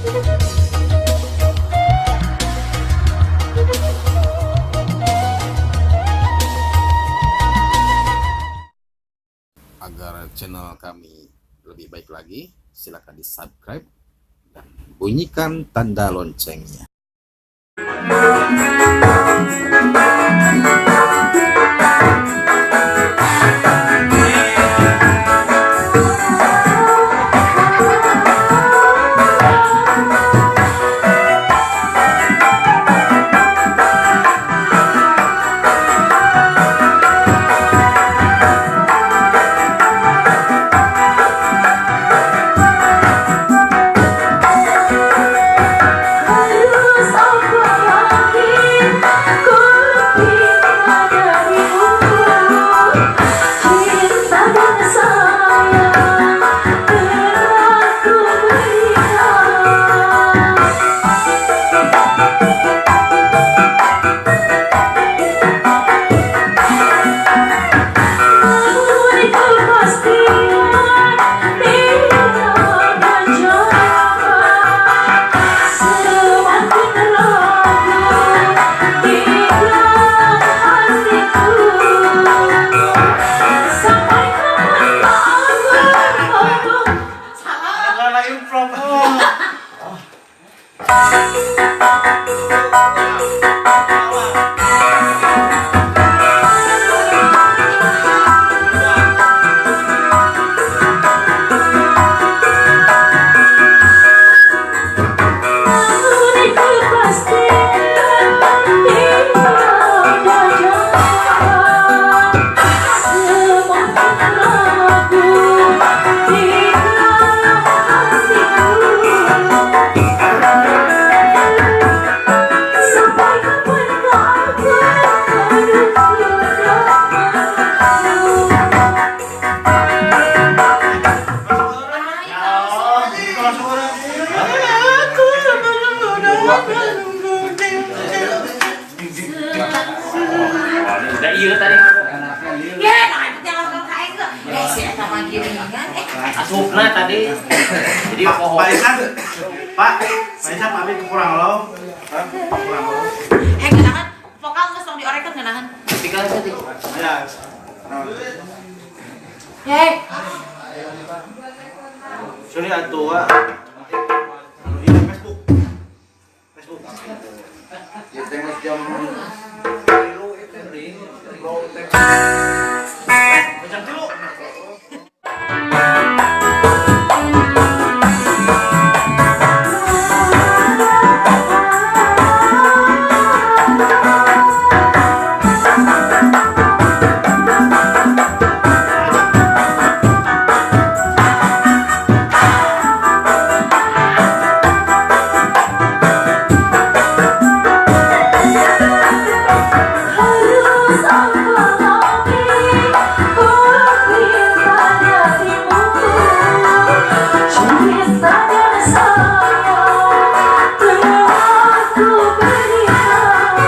Agar channel kami lebih baik lagi, silakan di subscribe dan bunyikan tanda loncengnya. Harus apa lagi ku minta darimu, cinta dan sayang telah ku berikan. Namun kepastian tidak ada jawaban, semakin ragu di dalam hatiku. Sampai kapan aku menunggu? Salah improv. Namun kepastian tidak ada jawaban, semakin ragu di dalam hatiku. Sampai kapankah aku menunggu doamu? Udah iya tadi. Ya, nah itu yang langsung kayak itu. Eh, si eta mah giringan. Eh, Asupna tadi. Jadi Pak, poho. Pak Isan, Pak, Pak Isan pamit kurang lo. Kurang lo. Eh, ngeunahan vokal geus tong diorekeun ngeunahan. Tinggal tadi. Ya. Hei, Sorry atuh, Wak. Di Facebook. Facebook. Ya tengok jam Jam 3. Harus apa lagi ku minta darimu, cinta dan sayang telah ku berikan.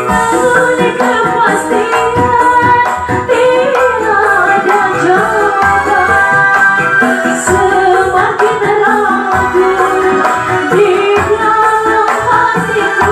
Namun kepastian tidak ada jawaban, semakin ragu di dalam hatiku.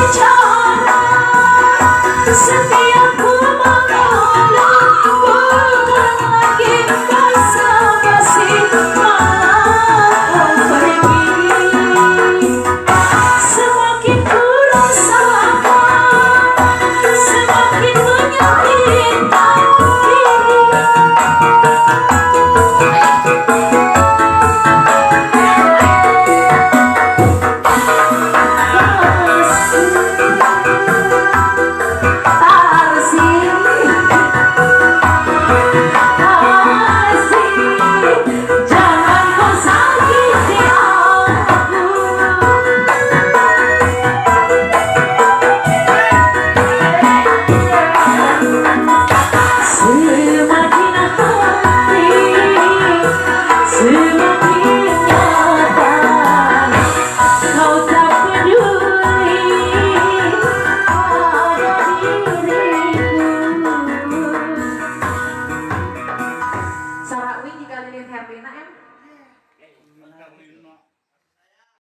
Bicara setiap